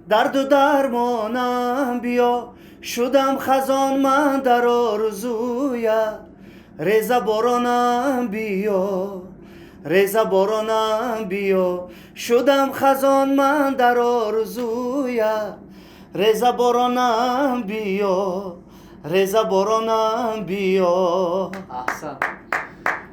Дарду дармонам биё, шудам хазон ман дар орзуя. Реза боронам биё, реза боронам биё, шудам хазон ман дар орзуя. Реза боронам биё, реза боронам биё. Аҳсан!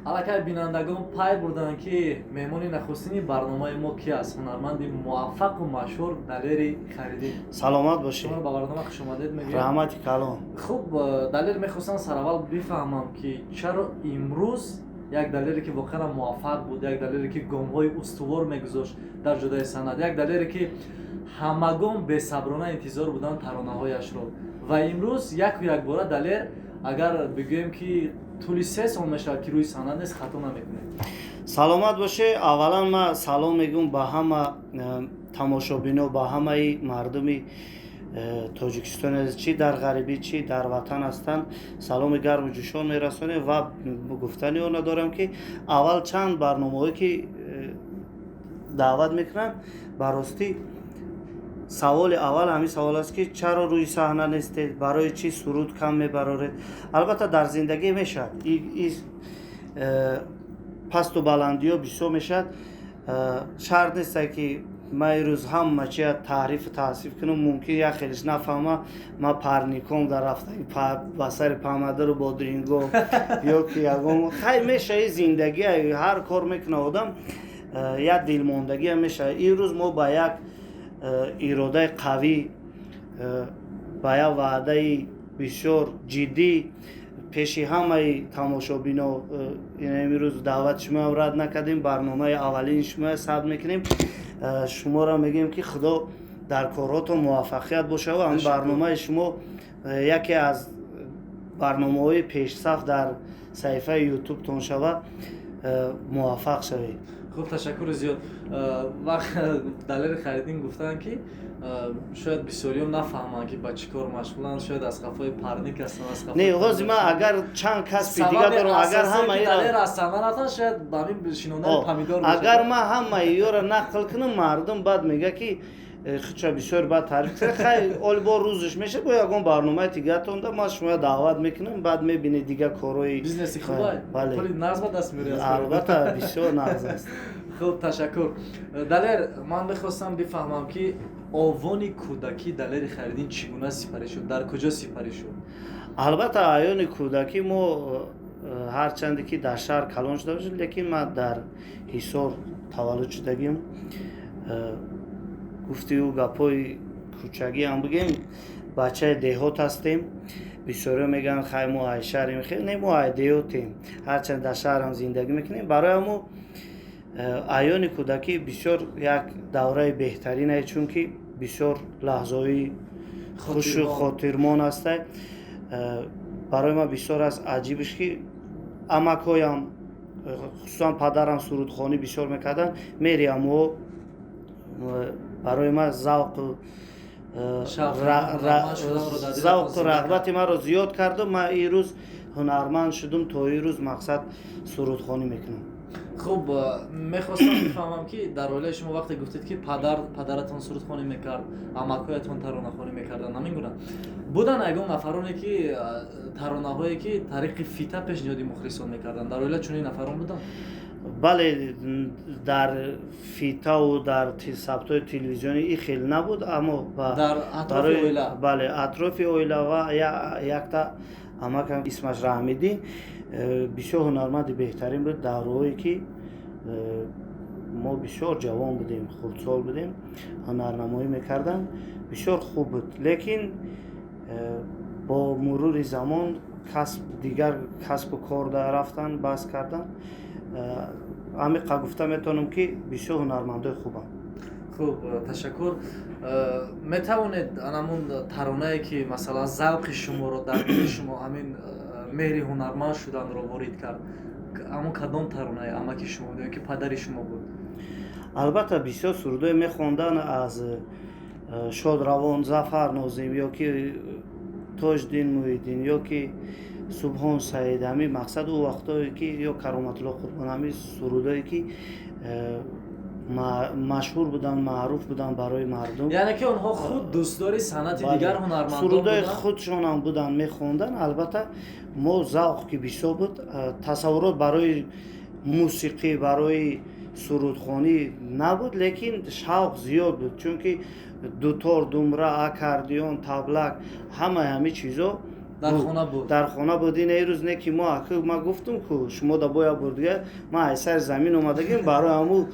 Аллакай бинандагон пай бурданд, ки меҳмони нахустини барномаи мо ки аст: ҳунарманди муваффақу машҳур Далери Хайриддин. Саломат бошед. Шуморо ба барнома хушомадед мегӯем. Раҳмати калон. Хуб, Далер, мехостам сараввал бифаҳмам, ки чаро имрӯз як Далере, ки воқеан муваффақ буд, як Далере, ки гомҳои устувор мегузошт дар ҷодаи санъат, як Далере, ки ҳамагон бесаброна интизор буданд таронаҳояшро, ва имрӯз яку якбора Далер, агар бигӯем, ки тӯли 3 сол мешавад, ки рӯи саҳна нест, хато намекунем. Саломат боше. Аввалан ман салом мегӯм ба ҳама тамошобино, ба ҳамаи мардуми Тоҷикистон, чӣ дар ғарибӣ, чӣ дар ватан ҳастанд. Саломи гарму ҷӯшон мерасонем ва гуфтани онро дорам, ки аввал чанд барномаҳое, ки даъват мекунанд, ба ростӣ саволи аввал ҳамин савол аст, ки чаро рӯи саҳна нестед, барои чӣ суруд кам мебароред. Албатта, дар зиндагӣ мешавад, пасту баландиҳо бисёр мешавад. Шарт несте, ки ман ирӯз ҳама чия таърифу таҳсиф кунам. Мумкин як хелиш нафаҳма, ман парником дар рафтаги ба сари помидору бодринго ё ки ягон хай мешаи. Зиндагӣ ҳар кор мекуна одам, як дилмондагиам мешавад. Имрӯз мо ба як иродаи қавӣ, ба як ваъдаи бисёр ҷиддӣ пеши ҳамаи тамошобино имрӯз даъвати шумоам рад накардем, барномаи аввалини шумоя сабт мекунем. Шуморо мегӯем, ки Худо дар корҳотон муваффақият бошад ва ҳамин барномаи шумо яке аз барномаҳои пешсаф дар саҳифаи Ютубтон шавад, муваффақ шавед. Хуб, ташаккури зиёд. Вақт Далери Хайриддин гуфтанд, ки шояд бисёриён нафаҳманд, ки ба чӣ кор машғуланд, шояд аз қафои парник ҳастанд, аз Не, ҳозир ман агар чанд касби дига дорам, агар ҳамаи аз саҳна рафтан, шояд ба ҳамин шинондани помидор. Агар ман ҳамаи ёро нақл кунам, мардум баъд мега, ки худша бисёр бад таъриф кара. Хай, оли бо рӯзш мешавад, бо ягон барномаи дигатонда ман шуморо даъват мекунам, баъд мебинед дига корҳои Бизнеси хуба. Бале. Пули нағз ба даст меоред. Албатта, бисёр нағз аст. Хуб, ташаккур, Далер. Ман мехостам бифаҳмам, ки овони кӯдакӣ Далери Хайриддин чӣ гуна сипарӣ шуд, дар куҷо сипарӣ шуд? Албатта, айёни кӯдакӣ мо ҳарчанде ки дар шаҳр калон шуда бошем, лекин ман дар Ҳисор таваллуд шудагим. Гуфтию гапҳои кӯчагиам бигем, бачаи деҳот ҳастем. Бисёриҳо мегӯянд, хай, мо ай шаҳрем. Не, мо ай деҳотем, ҳарчанд дар шаҳрам зиндагӣ мекунем. Барои ҳамо айёни кӯдакӣ бисёр як давраи беҳтаринае, чунки бисёр лаҳзаҳои хушу хотирмон ҳастай. Барои ман бисёр аст аҷибш, ки амакҳоям, хусусан падарам, сурудхонӣ бисёр мекарданд. Мериамҳо барои ман завқу рағбати маро зиёд карду ман ирӯз ҳунарманд шудум. То ирӯз, мақсад, сурудхонӣ мекунам. Хуб, мехостам бифаҳмам, ки дар оилаи шумо, вақте гуфтед, ки падаратон сурудхонӣ мекард, амакҳоятон таронахонӣ мекарданд, ҳамин гуна буданд ягон нафароне, ки таронаҳое, ки тариқи фита пешниҳоди мухлисон мекарданд? Дар оила чунин нафарон буданд? Бале, дар фитаву дар сабтҳои телевизионӣ и хел набуд, аммо бале, атрофи оила ва якта амакам, исмаш Раҳмиддин, бисёр ҳунарманди беҳтарин буд. Давраҳое ки мо бисёр ҷавон будем, хурдсол будем, ҳунарнамоӣ мекарданд, бисёр хуб буд, лекин бо мурури замон касб, дигар касбу кор рафтан, бас карданд. Амиқа гуфта метавонам, ки бисёр ҳунармандои хубанд. Хуб, ташаккур. Метавонед анамун таронае, ки масалан завқи шуморо, дар дили шумо ҳамин меҳри ҳунарманд шуданро ворид кард, ҳамон кадом таронаи амаки шумо буд ё ки падари шумо буд? Албатта, бисёр сурудое мехонданд аз шодравон Зафар Нозим ё ки Тоҷдин Муҳиддин ё ки Субҳон Саид. Ҳамин, мақсад, ӯ вақтое ки ё Кароматулло Қурбон, ҳамин сурудое ки Машҳур буданд, маъруф буданд барои мардум. Яъне ки онҳо худ дӯстдори санъати дигар ҳунармандон сурудои худшонам буданд, мехонданд. Албатта мо завқ ки бисёр буд, тасаввурот барои мусиқӣ, барои сурудхонӣ набуд, лекин шавқ зиёд буд, чунки дутор, думра, аккордеон, таблак, ҳамаи ҳамин чизо дар хона буд. Дар хона буд. Ин рӯз не ки мо аки ма гуфтум ку шумо да боя бурдига, ма аз сари замин омадагим, барои ҳаму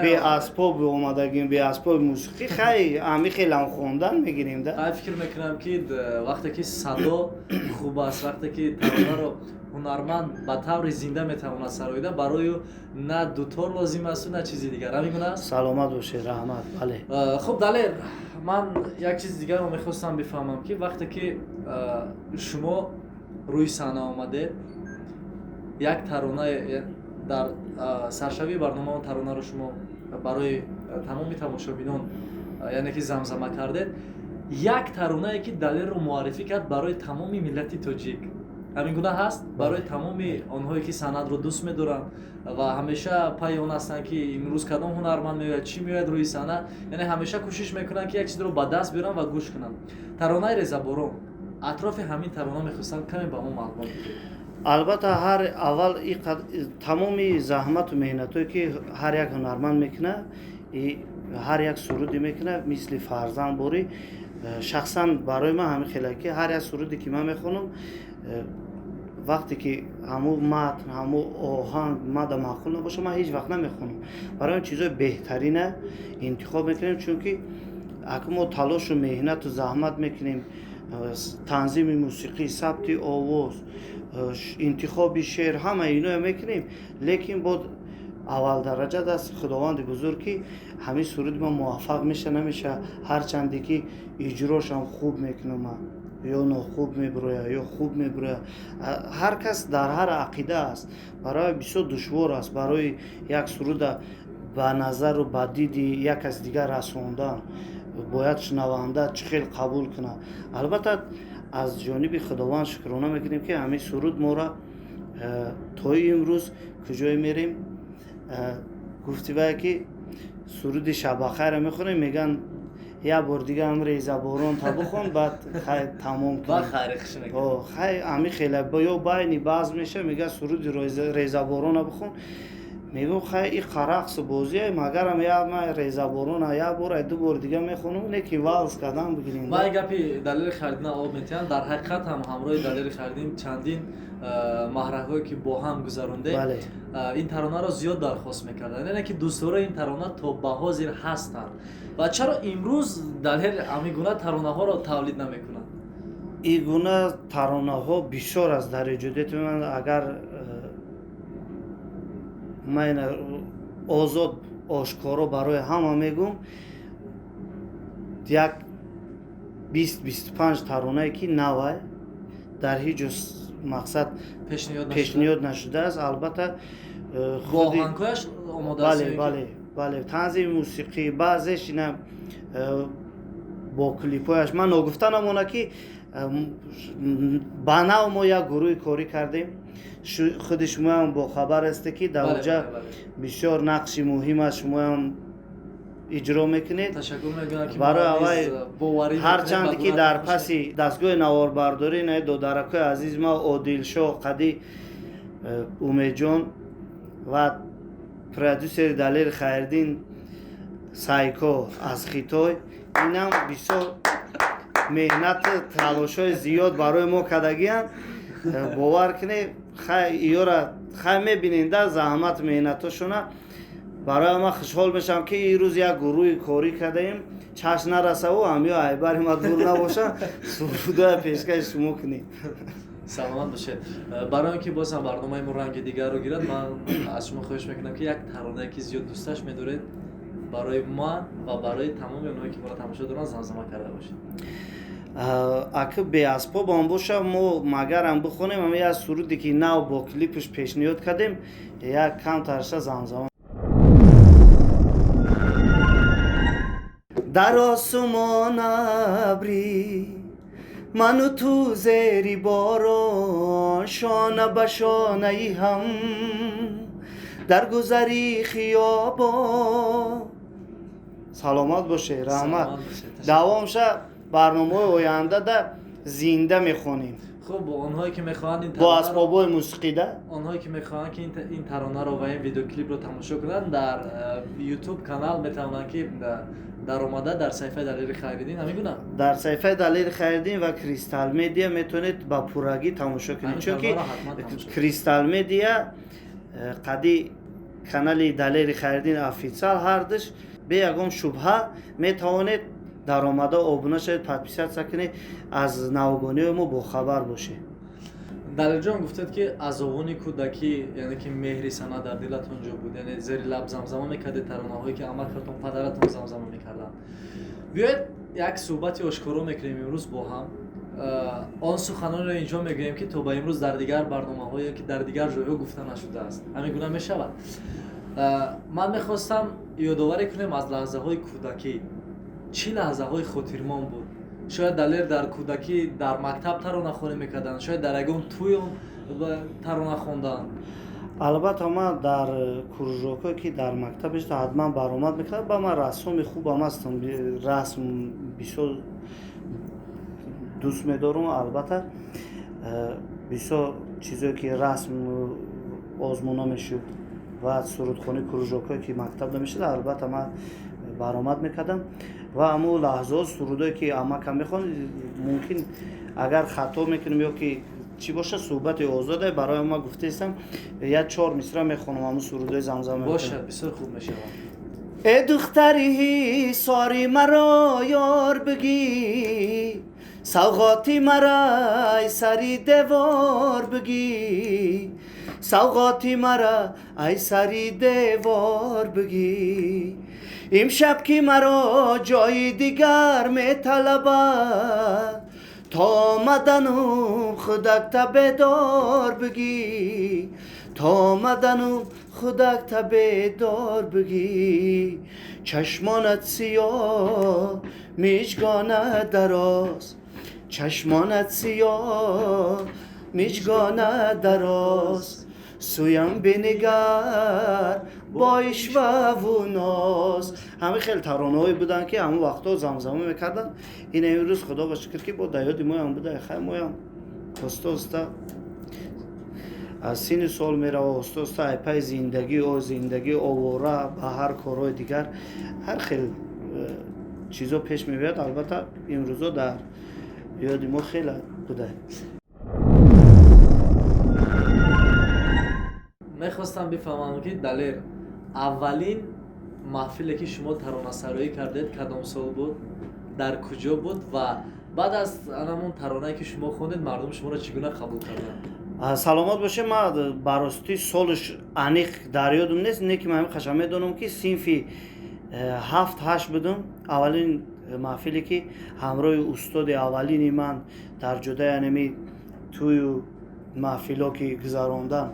беасбоб омадагим, беасбоби мусиқӣ. Хай ҳами хелам хондан мегирем да. Хай фикр мекунам ки вақте ки садо хуб аст, вақте ки таронаро ҳунарманд ба таври зинда метавонад сароида, барои на дутор лозим асту на чизи дигар. Ҳамин гуна аст? Саломат бошед, раҳмат. Бале. Хуб, Далер, ман як чизи дигарро мехостам бифаҳмам, ки вақте ки шумо рӯи саҳна омадед, як тарона дар саршавии барнома, он таронаро шумо барои тамоми тамошобинон, яъне ки замзама кардед, як таронае ки Далерро муаррифӣ кард барои тамоми миллати тоҷик. Ҳамин гуна ҳаст? Барои тамоми онҳое ки санъатро дӯст медоранд ва ҳамеша пайи он ҳастанд, ки имрӯз кадом ҳунарманд меояд, чӣ меояд рӯи саҳна, яъне ҳамеша кӯшиш мекунанд, ки як чизро ба даст биёранд ва гӯш кунанд. Таронаи Резаборон, атрофи ҳамин тарона мехостам каме ба мо маълумот бидиҳед. Албатта, ҳар аввал тамоми заҳмату меҳнатое ки ҳар як ҳунарманд мекунад, ҳар як суруде мекунад, мисли фарзанд борӣ, шахсан барои ман ҳамин хеле ки ҳар як суруде ки ман мехонам, вақте ки ҳамун матн, ҳамун оҳанг мада маъқул набошад, ман ҳеҷ вақт намехонам. Барои ин чизои беҳтарина интихоб мекунем, чунки ака мо талошу меҳнату заҳмат мекунем, танзими мусиқӣ, сабти овоз, интихоби шеър, ҳама иное мекунем, лекин бод аввал дараҷа даст Худованди бузург, ки ҳамин суруди ман муваффақ меша намеша, ҳарчанде ки иҷрошам хуб мекунам, ё нохуб мебурояд, ё хуб мебурояд. Ҳар кас дар ҳар ақида аст. Барои бисёр душвор аст барои як суруда ба назару ба диди як кас дигар расондан. Бояд шунаванда чӣ хел қабул кунад. Албатта, аз ҷониби Худованд шукрона мекунем, ки ҳамин суруд моро то имрӯз куҷое мерем, гуфти вае ки суруди Шабахайро мехонем, мегӯянд як бор дига ҳам Резаборон та бихон, баъд хай тамом кунем. Хай ҳамин хеле ё байни баъз меша, мегӯяд суруди Резаборона бихон, мегӯм хай и рақсу бозие, магарам як ман Резаборона як бор ду бор дига мехонам, лекин валс кардан бигирем. Ман гапи Далери Хайриддина об метиҳам. Дар ҳақиқат ҳам ҳамроҳи Далери Хайриддин чандин маҳракҳое ки бо ҳам гузарондем, ин таронаро зиёд дархост мекарданд, яъне ки дӯстдорои ин тарона то ба ҳозир ҳастанд. Ва чаро имрӯз Далер ҳамин гуна таронаҳоро тавлид намекунад? Ин гуна таронаҳо бисёр аст дар эҷодияти ман. Агар ман озод ошкоро барои ҳама мегӯм, як 20-25 таронае ки навай дар ҳеҷ ҷо мақсад пешниҳод нашудааст. Албатта, оҳангҳояш омода. Бале, бале, бале, танзими мусиқӣ, баъзеш ина бо клипҳояш. Ман ногуфта намона, ки ба нав мо як гурӯҳи корӣ кардем. Худи шумоям бохабар ҳасте, ки дар онҷа бисёр нақши муҳим аст, шумоям иҷро мекунед. Барои аввай ҳарчанде ки дар паси дастгоҳи наворбардорӣ на додаракҳои азизи ма Одилшоҳ қади Умедҷон ва продюсери Далери Хайриддин Сайко аз Хитой, инам бисёр меҳнату талошҳои зиёд барои мо кардагиянд. Бовар кунед, хай иёра хай мебинед да заҳмату меҳнатошона. Барои ман хушҳол мешавам, ки ин рӯз як гурӯҳи корӣ кардаем, чашм нарасаву ҳамё айбари ма дур набоша, сурудоя пешкаши шумо кунем. Саломат бошед. Барои он ки боз ҳам барномаи мо ранги дигарро гирад, ман аз шумо хоҳиш мекунам, ки як таронае ки зиёд дӯсташ медоред, барои ман ва барои тамоми онҳое ки моро тамошо доранд, замзама карда бошед. Аки беасбобам боша, мо магарам бихонем ҳама як суруде ки нав бо клипш пешниҳод кардем, як камтарша замзама. Дар осумон абрӣ, ману ту зери борон, шона ба шонаи ҳам. Дар гузари хиёбон. Саломат боше, раҳмат. Давом ша, барномаҳои ояндада зинда мехонем. Хуб, онҳое ки мехоҳанд ин бо асбобҳои мусиқида, онҳое ки мехоҳанд ки ин таронаро ва ин видеоклипро тамошо кунанд, дар YouTube канал метавонанд ки даромада дар саҳифаи Далери Хайриддин, ҳамин гуна? Дар саҳифаи Далери Хайриддин ва Кристал Медиа метавонед ба пуррагӣ тамошо кунед, чунки Кристал Медиа қади канали Далери Хайриддин официал ҳардуш бе ягон шубҳа метавонед даромада обуна шавед, подписаться кунед, аз навгониҳои мо бохабар бошед. Далерҷон, гуфтед ки аз овони кӯдакӣ, яъне ки меҳри санъат дар дилатон ҷо буд, яъне зери лаб замзама мекардед таронаҳое ки амакатон, падаратон замзама мекарданд. Биёед як суҳбати ошкоро мекунем имрӯз бо ҳам. Он суханонро инҷо мегӯем ки то ба имрӯз дар дигар барномаҳое ки дар дигар ҷойҳо гуфта нашудааст. Ҳамин гуна мешавад. Ман мехостам ёдоварӣ кунем аз лаҳзаҳои кӯдакӣ. Чӣ лаҳзаҳои хотирмон буд? Шояд Далер дар кӯдакӣ дар мактаб таронахонӣ мекарданд, шояд дар ягон тӯй тарона хонданд. Албатта, ман дар кружокҳое ки дар мактаб мешудам, ҳатман баромад мекардам. Ба ман рассоми хубам ҳастам, расм бисёр дӯст медорам. Албатта, бисёр чизое ки расм озмуна мешуд ва сурудхонӣ, кружокҳое ки мактабда мешуд, албатта ман баромад мекардам. Ва ҳамун лаҳзаҳо сурудое ки амакам мехонд, мумкин агар хато мекунем ё ки чӣ бошад, суҳбати озоде барои ман гуфтаистам, як чор мисра мехонам ҳамун сурудои замзама. Бошад, бисёр хуб мешавад. Э духтари ҳисори маро ёр бигӣ, савғоти мара ай сари девор бигӣ, савғоти мара ай сари девор бигӣ. Имшаб ки маро ҷои дигар металабад, то омаданум худакта бедор бигӣ, то омаданум худакта бедор бигӣ. Чашмонат сиёҳ, мижгонат дароз, чашмонат сиёҳ, мижгонат дароз, сӯям бинигар бо ишваву ноз. Ҳамин хеле таронаҳое буданд ки ҳамон вақтҳо замзама мекарданд. Ин имрӯз худо ба шукр ки бо дар ёди моям буда. Хай, моям оста оста аз синни сол мерава, оста оста айпаи зиндагӣ, о зиндагӣ овора ба ҳар корҳои дигар ҳар хел чизо пеш меояд. Албатта, имрӯзо дар ёди мо хеле буда. Мехостам бифаҳмам ки Далер, аввалин маҳфиле ки шумо таронасароӣ кардед кадом сол буд, дар куҷо буд ва баъд аз анамон таронае ки шумо хондед, мардум шуморо чӣ гуна қабул карданд? Саломат бошед. Ман ба ростӣ солш аниқ дар ёдам нест, не ки ман ҳамин қаша медонам ки синфи 7-8 будам. Аввалин маҳфиле ки ҳамроҳи устоди аввалини ман дар ҷодаи анами тӯю маҳфилҳо ки гузарондан,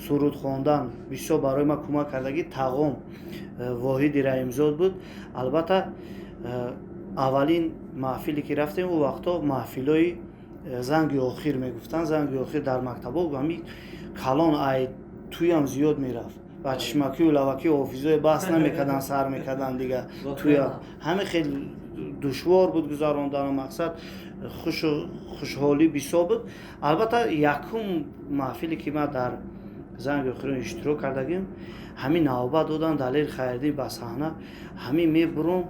суруд хондан бисёр барои ман кӯмак кардагӣ тағом Воҳиди Раҳимзод буд. Албатта, аввалин маҳфиле ки рафтем, ӯ вақтҳо маҳфилҳои занги охир мегуфтанд. Занги охир дар мактабҳо ҳами калон ай тӯям зиёд мерафт ва чишмакию лавакию ҳофизое баҳс намекарданд, сар мекарданд дига тӯя. Ҳамин хел душвор буд гузарондану мақсад хушу хушҳолӣ бисёр буд. Албатта, якум маҳфиле ки ман дар занги охирон иштирок кардагим, ҳамин навбат доданд Далери Хайриддин ба саҳна. Ҳамин мебуром,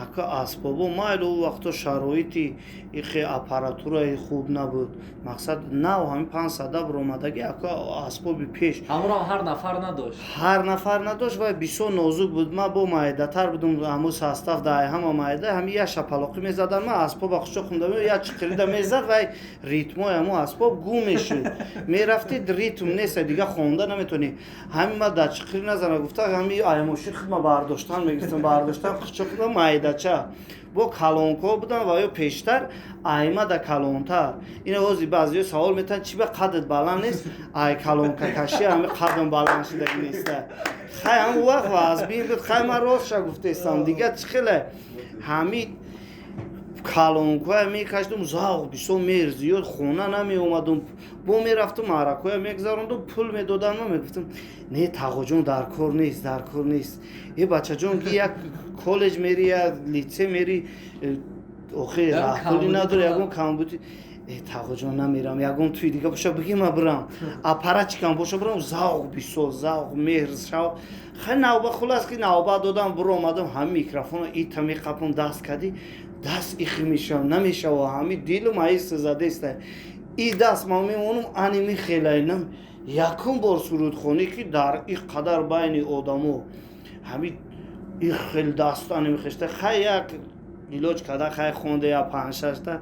ака, асбобо майлу, ӯ вақто шароити ихе аппаратураи хуб набуд. Мақсад нав ҳамин 500 баромадагӣ, ака, асбоби пеш. Ҳамонро ҳар нафар надошт. Ҳар нафар надошт ва бисёр нозук буд. Ман бо майдатар будум, ҳамун состав дар ҳама майда ҳамин як шапалоқӣ мезадан, ман асбоба хушо хунда, як чиқирида мезад ва ритмои ҳамун асбоб гум мешуд. Мерафтид, ритм нест, дига хонда наметонӣ. Ҳамин ман дар чиқири назара гуфта, ҳамин аймоши худма бардоштан мегирифтам, бардоштан хушо худма майдача. Бо калонкҳо будан ва ё пештар аймада калонтар. Ина ҳозир баъзеҳо савол метаҳанд, чи ба қадат баланд нест, ай калонкакашӣ ҳами қадам баланд шудаги неста. Хай, ҳамун вақт вазбин буд. Хай, ман ростша гуфтаистам, дига чӣ хеле ҳами Калонкоя мекашидум, завқ бисёр, меҳр зиёд, хона намеомадум, бо мерафтум, маъракоя мегузарондум, пул медодам, ма мегуфтум: «Не, тағоҷон, дар кор нест, дар кор нест». Е, бачаҷон, ки як коллеҷ мери, як литсей мери, охи раҳпулӣ надори, ягон камбуди. Э, тағоҷон, намерам, ягон туи дига боша, биги, ма бирам, аппаратчикам боша, бирам. Завқ бисёр, завқ, меҳр, шавқ. Хай, навба, хулас ки навбат додам, биромадам, ҳами микрофона ита меқапам, даст кадӣ, даст ихи мешава, намешава, ҳами дилум аиста задеста, и даст ма мемонам, ани михелай. Якум бор сурудхонӣ, ки дар и қадар байни одамо ҳами и хел даст ани мехешта. Хай, як илоҷ када, хай, хонда я панҷшашта,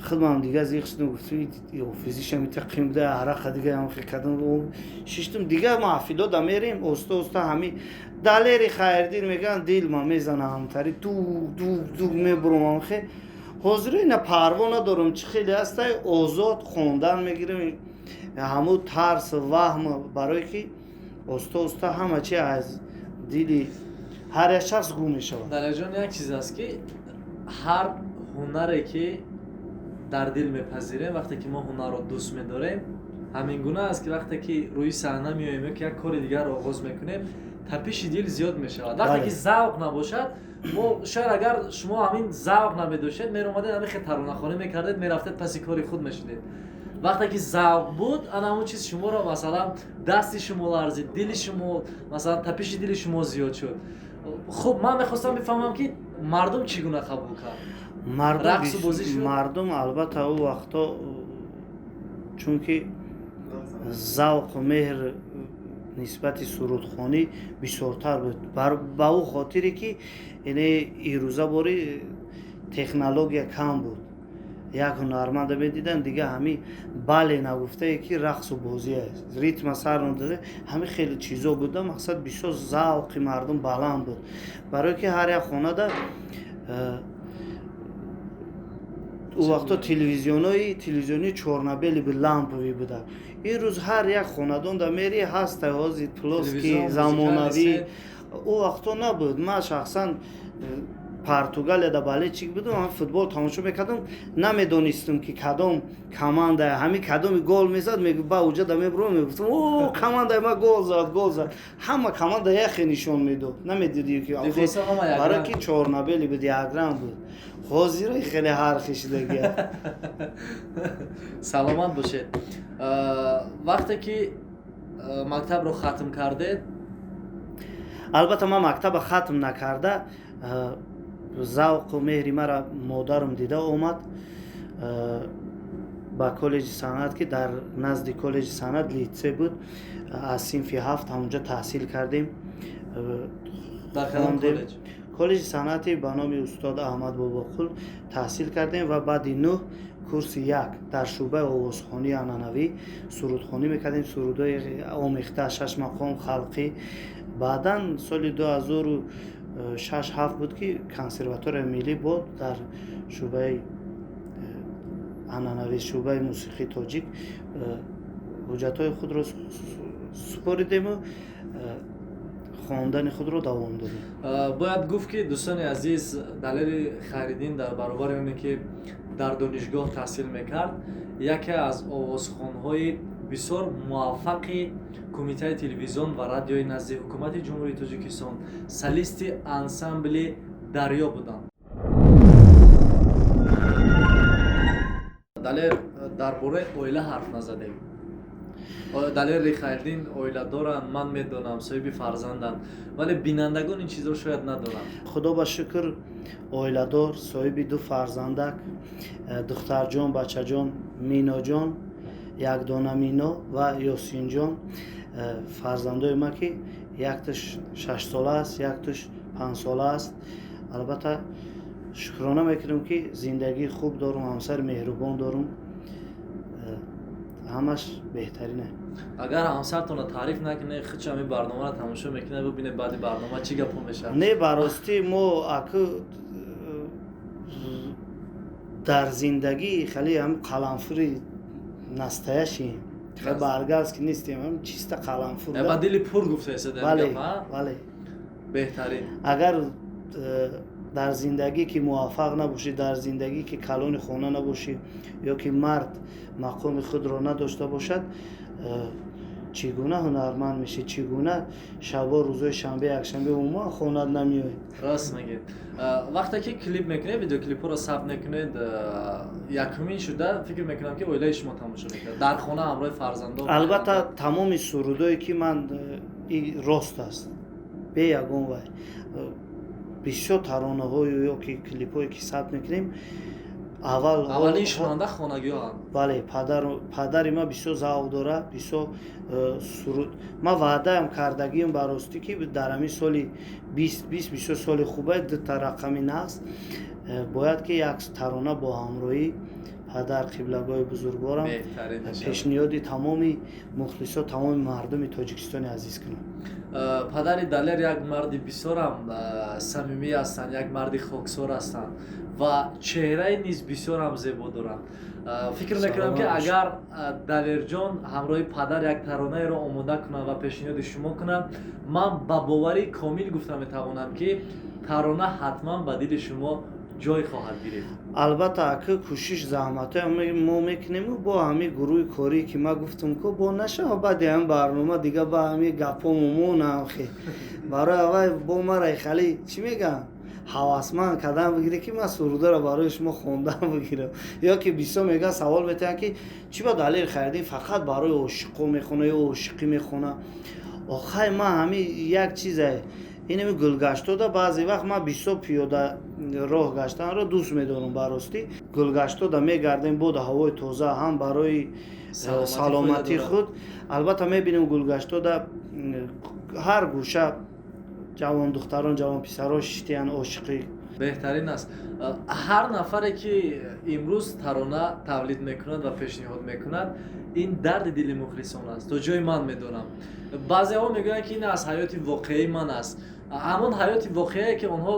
худмам дига зиқ шудам, гуфтам: «Офизиша мита қим буда, арақа дига ям кадам, шиштум». Дига маҳфилода мерем, оста оста ҳами Далери Хайрдин мегӯянд, дил ма мезана, ҳамтари дуг дуг дуг мебурам. Хе, ҳозир ина парво надорам, чӣ хеле ҳастай, озод хондан мегирам. Ҳамун тарс, ваҳм, барое ки оста оста ҳама чи аз дили ҳар як шахс гум мешавад. Далерҷон, як чиз аст, ки ҳар ҳунаре ки дар дил мепазирем, вақте ки мо ҳунарро дӯст медорем, ҳамин гуна аст, ки вақте ки рӯи саҳна меоем ё ки як кори дигарро оғоз мекунем, тапиши дил зиёд мешавад. Вақте ки завқ набошад, мо шояд, агар шумо ҳамин завқ намедоштед, меромадед, ҳамин хел таронахонӣ мекардед, мерафтед, паси кори худ мешудед. Вақте ки завқ буд, ана ҳамон чиз шуморо, масалан, дасти шумо ларзид, дили шумо, масалан, тапиши дили шумо зиёд шуд. Хуб, ман мехостам бифаҳмам, ки мардум чӣ гуна қабул кард? Мардум, албатта, ӯ вақто, чунки завқу меҳр нисбати сурудхонӣ бисёртар буд, ба ӯ хотире ки ине ирӯза бори технология кам буд, як ҳунарманда медиданд, дига ҳами бале нагуфтае, ки рақсу бозӣ аст, ритма сар надода, ҳами хеле чизо буда. Мақсад, бисёр завқи мардум баланд буд, барое ки ҳар як хонада ӯ вақто телевизионои телевизиони чёрно-белый буд, ламповый буда. Ин рӯз ҳар як хонадонда мери, ҳаста ҳозир плоский, замонавӣ. Ӯ вақто набуд. Ман шахсан Португалияда болельщик будам, ҳам футбол тамошо мекардам, намедонистам, ки кадом команда, ҳами кадоми гол мезад, ба уҷада мебурам, мегуфтам: «О, командаи ма гол зад, гол зад». Ҳама команда яхе нишон медод, намедидӣ, ки барои ки чёрно-белый буд, якранг буд. Ҳозира хеле ҳархи шудагия. Саломат бошед. Вақте ки мактабро хатм кардед? Албатта, ман мактаба хатм накарда, завқу меҳри мара модарам дида омад ба коллеҷи санъат, ки дар назди коллеҷи санъат литсей буд. Аз синфи ҳафт ҳамонҷо таҳсил кардем. Коллеҷи санъати ба номи устод Аҳмад Бобоқул таҳсил кардем ва баъди нӯҳ курси як дар шӯъбаи овозхонии анъанавӣ сурудхонӣ мекардем, сурудҳои омехта, шашмақом, халқӣ. Баъдан соли 2006-ҳафт буд, ки консерваторияи миллӣ буд, дар шӯъбаи анъанавӣ, шӯъбаи мусиқии тоҷик ҳуҷҷатҳои худро супоридему хондани худро давом додем. Бояд гуфт, ки, дӯстони азиз, Далери Хайриддин дар баробари оне ки дар донишгоҳ таҳсил мекард, яке аз овозхонҳои бисёр муваффақи Кумитаи телевизион ва радиои назди Ҳукумати Ҷумҳурии Тоҷикистон, солисти ансамбли «Дарё» буданд. Далер, дар бораи оила ҳарф назадем. Далери Хайриддин оила доранд, ман медонам, соҳиби фарзанданд, вале бинандагон ин чизро шояд надонанд. Худо ба шукр, оиладор, соҳиби ду фарзандак, духтарҷон, бачаҷон, Миноҷон, якдона Мино ва Ёсинҷон, фарзандои ма, ки якташ 6-сола аст, якташ 5-сола аст. Албатта, шукрона мекунам, ки зиндагии хуб дорум, ҳамсари меҳрубон дорум, ҳамаш беҳтарине. Агар ҳамсартонро таъриф накунед, худш ҳамин барномаро тамошо мекунад, бибинед, баъди барнома чӣ гапҳо мешавад. Не, ба ростӣ, мо аку дар зиндагӣ хеле ҳам қаламфури настоящий, баргаз ки нестем, ҳам чиста қаламфур. Ба дили пур гуфтаеса. Бале, бале. Беҳтарин. Агар Дар зиндагӣ ки муваффақ набошӣ, дар зиндагӣ ки калони хона набошӣ ё ки мард мақоми худро надошта бошад, чӣ гуна ҳунарманд мешӣ? Чӣ гуна шабо, рӯзои шанбе, якшанбе умуман хонат намеоӣ? Рост мегӯед. Вақте ки клип мекунед, видеоклипҳоро сабт мекунед, якумин шуда фикр мекунам, ки оилаи шумо тамошо мекунад дар хона ҳамроҳи фарзандон. Албатта, тамоми сурудое ки ман, рост аст, бе ягон вай, бисёр таронаҳою ё ки клипҳое ки сабт мекунем, аввал аввалин шунаванда хонагиҳоанд. Бале, падари ман бисёр завқ дорад, бисёр суруд. Ман ваъдаам кардагиам ба ростӣ, ки дар ҳамин соли 2020, бисёр соли хубе, дута рақами нағз, бояд ки як тарона бо ҳамроҳӣ падар, қиблагоҳи бузургворам, пешниҳоди тамоми мухлисо, тамоми мардуми Тоҷикистони азиз кунам. Падари Далер як марди бисёрам самимӣ ҳастанд, як марди хоксор ҳастанд ва чеҳраи низ бисёрам зебо доранд. Фикр мекунам, ки агар Далерҷон ҳамроҳи падар як таронаеро омода кунанд ва пешниҳоди шумо кунанд, ман ба боварии комил гуфта метавонам, ки тарона ҳатман ба дили шумо ҷой хоҳад гирифт. Албатта, ака, кӯшиш, заҳматҳое мо мекунему бо ҳамин гурӯҳи корӣ, ки ман гуфтам, ку бо нашава, баъди ҳамин барнома дига ба ҳамин гапҳому монам хе. Барои аввал бо мара хали чӣ мегӯям, ҳавасманд кардан бигирӣ, ки ман сурударо барои шумо хондан бигирам. Ё ки бисёр мегӯянд, савол метиҳанд, ки чӣ ба Далер Хайриддин фақат барои ошиқо мехона ё ошиқӣ мехона. Охай, ман ҳамин як чизе, инами гулгаштода баъзе вақт ман бисёр пиёда роҳ гаштанро дӯст медорам. Ба ростӣ, гулгаштода мегардем, боду ҳавои тоза ҳам барои саломатии худ. Албатта, мебинем, гулгаштода ҳар гӯша ҷавондухтарон, ҷавонписарон шиштиянд ошиқӣ. Беҳтарин аст. Ҳар нафаре ки имрӯз тарона тавлид мекунад ва пешниҳод мекунад, ин дарди дили мухлисон аст. То ҷои ман медонам, баъзеҳо мегӯянд, ки ин аз ҳаёти воқеии ман аст. Ҳамон ҳаёти воқеие, ки онҳо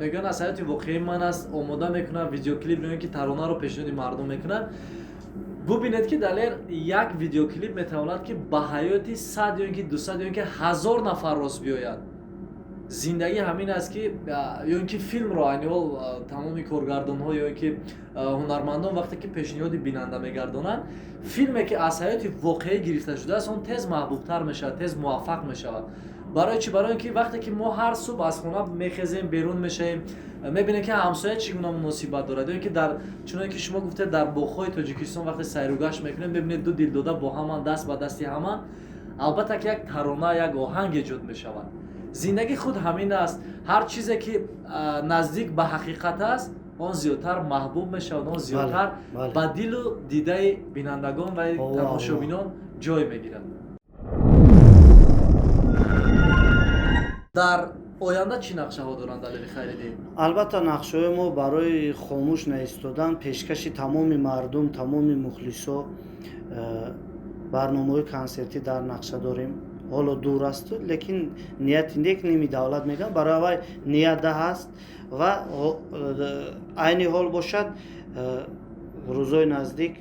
мегӯянд аз ҳаёти воқеии ман аст, омода мекунанд видеоклип ё ин ки таронаро пешниҳоди мардум мекунанд. Бубинед, ки Далер, як видеоклип метавонад, ки ба ҳаёти 100 ё ин ки 200 ё ин ки 1000 нафар рост биёяд. Зиндагӣ ҳамин аст, ки ё ин ки филмро айни ҳол тамоми коргардонҳо ё ин ки ҳунармандон вақте ки пешниҳоди бинанда мегардонанд, филме ки аз ҳаёти воқеӣ гирифта шудааст, он тез маҳбубтар мешавад, тез муваффақ мешавад. Барои чӣ? Барои ин ки вақте ки мо ҳар субҳ аз хона мехезем, берун мешавем, мебинем, ки ҳамсоя чӣ гуна муносибат дорад, ё ин ки дар, чуноне ки шумо гуфтед, дар боғҳои Тоҷикистон вақте сайругашт мекунем, мебинед, ду дилдода бо ҳаман, даст ба дасти ҳаман, албатта ки як тарона, як оҳанг эҷод мешавад. Зиндагӣ худ ҳамин аст. Ҳар чизе ки наздик ба ҳақиқат аст, он зиёдтар маҳбуб мешавад, он зиёдтар ба дилу дидаи бинандагон ва тамошобинон ҷой мегирад. Дар оянда чӣ нақшаҳо доранд Далери Хайриддин? Албатта, нақшаҳои мо барои хомӯш наистодан, пешкаши тамоми мардум, тамоми мухлисо барномаҳои консертӣ дар нақша дорем. Ҳоло дур аст, лекин нияти нек ними давлат мегӯям, барои аввал ниятда ҳаст ва айни ҳол бошад, рӯзҳои наздик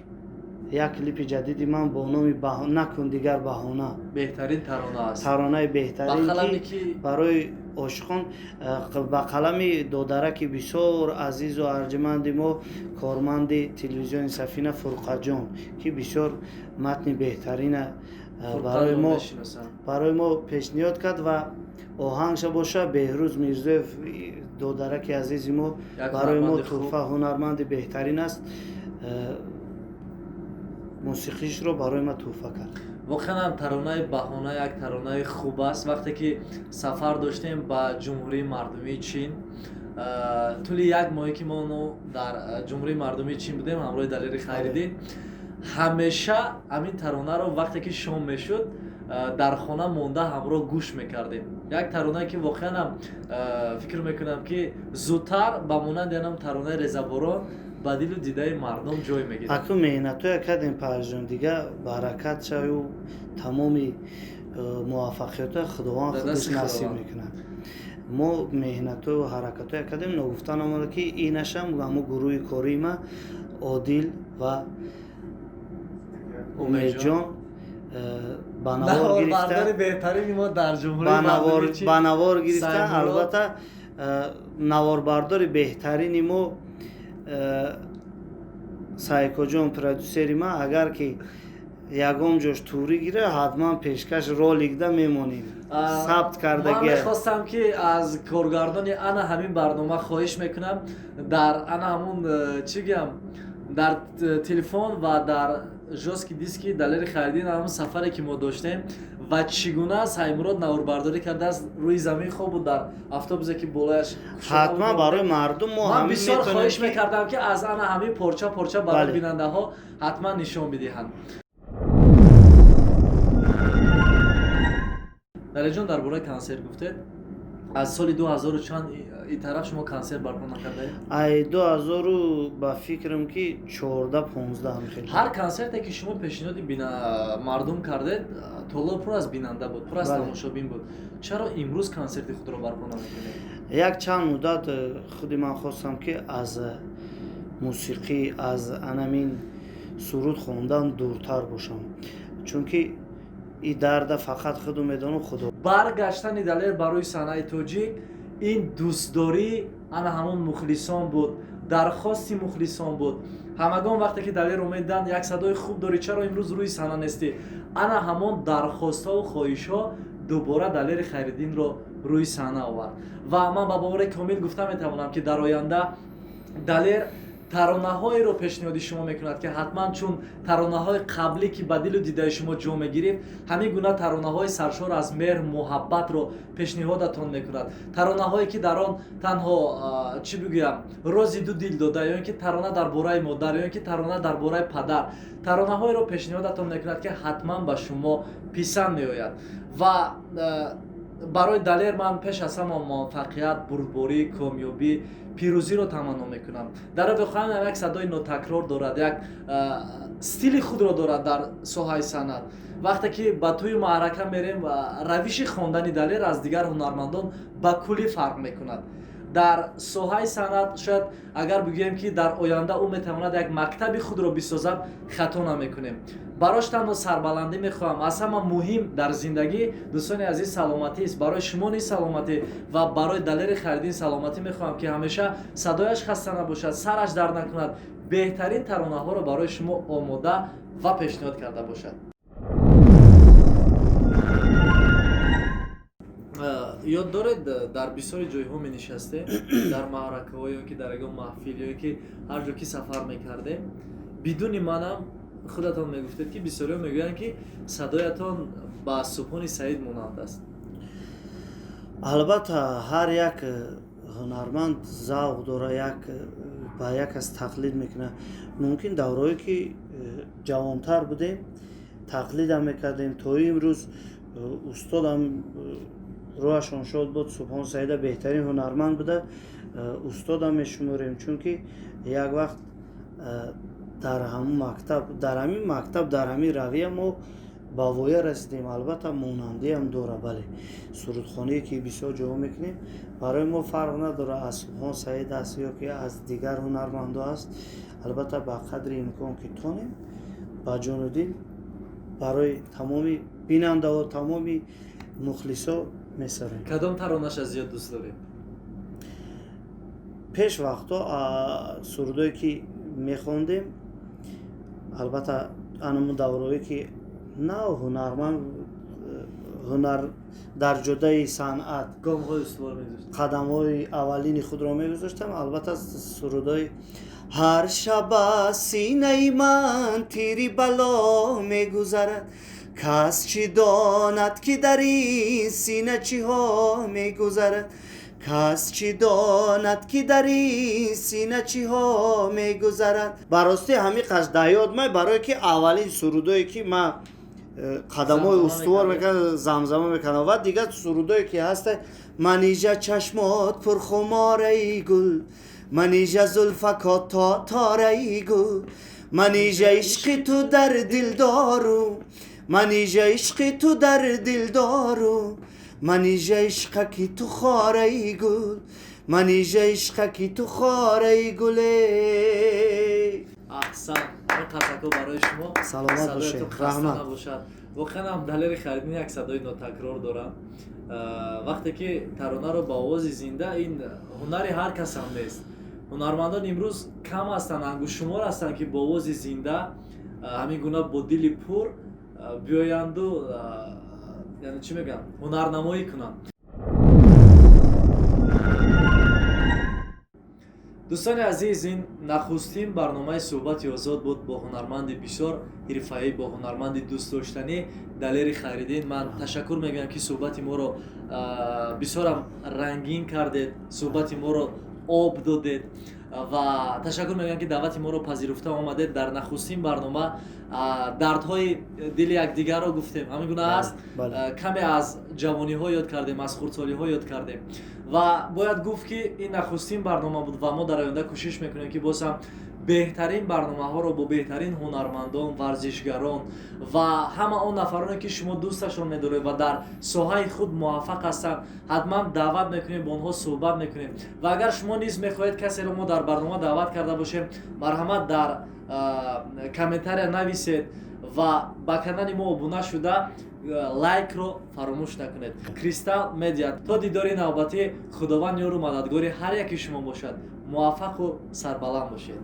як клипи ҷадиди ман бо номи «Накун дигар баҳона». Беҳтарин тарона аст. Таронаи беҳтарин ки барои ошиқон, ба қалами додараки бисёр азизу арҷуманди мо, корманди телевизиони Сафина, Фурқатҷон, ки бисёр матни беҳтарина барои мо пешниҳод кард ва оҳангша боша Беҳрӯз Мирзоев, додараки азизи мо, барои мо туҳфа, ҳунарманди беҳтарин аст, мусиқишро барои ма туҳфа кард. Воқеан ҳам таронаи «Баҳона» як таронаи хуб аст. Вақте ки сафар доштем ба Ҷумҳурии Мардумии Чин, тӯли як моҳе ки мо дар Ҷумҳурии Мардумии Чин будем ҳамроҳи Далери Хайриддин, ҳамеша ҳамин таронаро вақте ки шом мешуд, дар хона монда ҳамроҳ гӯш мекардем. Як таронае, ки воқеан ҳам фикр мекунам, ки зудтар ба монанди анам таронаи «Резаборон» ба дилу дидаи мардум ҷой мегирад. Аку, меҳнатое кардем, Парҷон, дига баракат шавю тамоми муваффақиятҳои Худованд худаш насиб мекунад. Мо меҳнатою ҳаракатое кардем, ногуфта намонад, ки инашам ҳамо гурӯҳи кории ма, Одил ва Умедҷон, ба навор гирифта. Албатта. Наворбардори беҳтарини мо Сайкоҷон, продюсери ман, агар ки ягон ҷош турӣ гира, ҳатман пешкаш роликда мемонем, сабт кардагия. Ман мехостам ки аз коргардони ана ҳамин барнома хоҳиш мекунам, дар ана ҳамун чӣ гӯям, дар телефон ва дар жёсткий диски Далери Хайриддин ҳамун сафаре ки мо доштем ва чӣ гуна Саймурод наворбардорӣ кардааст, рӯи замин хоб буд дар автобусе ки болояш. Ҳатман барои мардум мо ман бисёр хоҳиш мекардам ки аз ана ҳамин порча порча барои бинандаҳо ҳатман нишон бидиҳанд. Далерҷон, дар бораи консерт гуфтед, аз соли 2000 чанд ин тараф шумо консерт барпо накардаед? Ай 2000 ба фикрам ки 14-15 хеле. Ҳар консерте ки шумо пешниҳоди мардум кардед, толор пур аз бинанда буд, пур аз тамошобин буд. Чаро имрӯз консерти худро барпо намекунед? Як чанд муддат худи ман хостам ки аз мусиқӣ, аз анамин суруд хондан дуртар бошам, чунки и дарда фақат худу медонам худо. Баргаштани Далер барои санъати тоҷик ин дӯстдорӣ ана ҳамон мухлисон буд, дархости мухлисон буд. Ҳамагон вақте ки Далерро медиданд, як садои хуб дорӣ, чаро имрӯз рӯи саҳна нестӣ? Ана ҳамон дархостҳову хоҳишҳо дубора Далери Хайриддинро рӯи саҳна овард. Ва ман ба бовари комил гуфта метавонам ки дар оянда Далер таронаҳоеро пешниҳоди шумо мекунад ки ҳатман чун таронаҳои қаблӣ ки ба дилу дидаи шумо ҷо мегирифт, ҳамин гуна таронаҳои саршор аз меҳр муҳаббатро пешниҳодатон мекунад. Таронаҳое ки дар он танҳо чӣ бигӯям, рози ду дил дода, ё ин ки тарона дар бораи модар, ё ин ки тарона дар бораи падар, таронаҳоеро пешниҳодатон мекунад ки ҳатман ба шумо писанд меояд. Ва барои Далер ман пеш аз ҳама муваффақият, бурдборӣ, комёбӣ, пирӯзиро таманно мекунам. Дар воқеан як садои нотакрор дорад, як стили худро дорад дар соҳаи санъат. Вақте ки ба тӯи маърака мерем, равиши хондани Далер аз дигар ҳунармандон ба куллӣ фарқ мекунад. Дар соҳаи санъат шояд агар бигӯем ки дар оянда ӯ метавонад як мактаби худро бисозад, хато намекунем. Барош танҳо сарбаландӣ мехоҳам. Аз ҳама муҳим дар зиндагӣ, дӯстони азиз, саломатист. Барои шумо низ саломатӣ ва барои Далери Хайриддин саломатӣ мехоҳам ки ҳамеша садояш хаста набошад, сараш дард накунад, беҳтарин таронаҳоро барои шумо омода ва пешниҳод карда бошад. Ёд доред, дар бисёри ҷойҳо менишастем, дар маъракаҳо ё ки дар ягон маҳфил ё ки ҳар ҷо ки сафар мекардем, бидуни манам худатон мегуфтед ки бисёриҳо мегӯянд ки садоятон ба Субҳони Саид монанд аст. Албатта, ҳар як ҳунарманд завқ дора, як ба як кас тақлид мекунад. Мумкин даврое ки ҷавонтар будем, тақлидам мекардем. То имрӯз устодам, рӯҳашон шод буд, Субҳон Саида беҳтарин ҳунарманд буда, устодам мешуморем, чунки як вақт дар ҳамун мактаб, дар ҳамин мактаб, дар ҳамин равия мо ба воя расидем. Албатта, монандиам дора, бале, сурудхоние ки бисёр ҷоҳо мекунем, барои мо фарқ надора аз Субҳон Саид аст ё ки аз дигар ҳунармандо аст. Албатта, ба қадри имкон ки тонем, ба ҷону дил барои тамоми бинандаҳо, тамоми мухлисо месароем. Кадом таронаша зиёд дӯст доред? Пеш вақтҳо сурудое ки мехондем, албатта анамун даврое ки нав ҳунарманд, ҳунар дар ҷодаи санъат гомҳои устувор мегузоштем, қадамҳои аввалини худро мегузоштам, албатта сурудои ҳар шаба синаи ман тири бало мегузарад, кас чӣ донад ки дар ин сина чиҳо мегузарад, кас чӣ донад ки дар ин сина чиҳо мегузарад. Ба ростӣ ҳамин қаш дар ёд май, барое ки аввалин сурудое ки ман қадамҳои устувор мекардам, замзама мекардам. Ва дигар сурудое ки ҳаста: манижа чашмот пурхумораи гул, манижа зулфакот тораи гул, манижа ишқи ту дар дил дору, манижа ишқи ту дар дил дору, манижа ишқаки ту хораи гул, манижа ишқаки ту хораи гуле. Аҳсан, ин қарсакҳо барои шумо. Саломат бошед, раҳмат. Набошад. Воқеан ҳам Далери Хайриддин як садои нотакрор доранд. Вақте ки таронаро ба овози зинда, ин ҳунари ҳар касам нест. Ҳунармандон имрӯз кам ҳастанд, ангуштшумор ҳастанд, ки бо овози зинда ҳамин гуна бо дили пур биёянду, яъне чӣ мегӯям, ҳунарнамоӣ кунанд. Дӯстони азиз, ин нахустин барномаи суҳбати озод буд бо ҳунарманди бисёр ҳирфаӣ, бо ҳунарманди дӯстдоштанӣ Далери Хайриддин. Ман ташаккур мегӯям, ки суҳбати моро бисёрам рангин кардед, суҳбати моро об додед, ва ташаккур мегӯям, ки даъвати моро пазируфта омадед. Дар нахустин барнома дардҳои дили якдигарро гуфтем, ҳамин гуна аст, каме аз ҷавониҳо ёд кардем, аз хурдсолиҳо ёд кардем, ва бояд гуфт, ки ин нахустин барнома буд ва мо дар оянда кӯшиш мекунем, ки боз ҳам беҳтарин барномаҳоро бо беҳтарин ҳунармандон, варзишгарон ва ҳама он нафароне, ки шумо дӯсташон медоред ва дар соҳаи худ муваффақ ҳастанд, ҳатман даъват мекунем, бо онҳо суҳбат мекунем. Ва агар шумо низ мехоҳед касеро мо дар барнома даъват карда бошем, марҳамат, дар комментария нависед ва ба канали мо обуна шуда, лайкро фаромӯш накунед. Кристал Медиа, то дидори навбатӣ, Худованд ёру мададгори ҳар яки шумо бошад. Муваффақу сарбаланд бошед.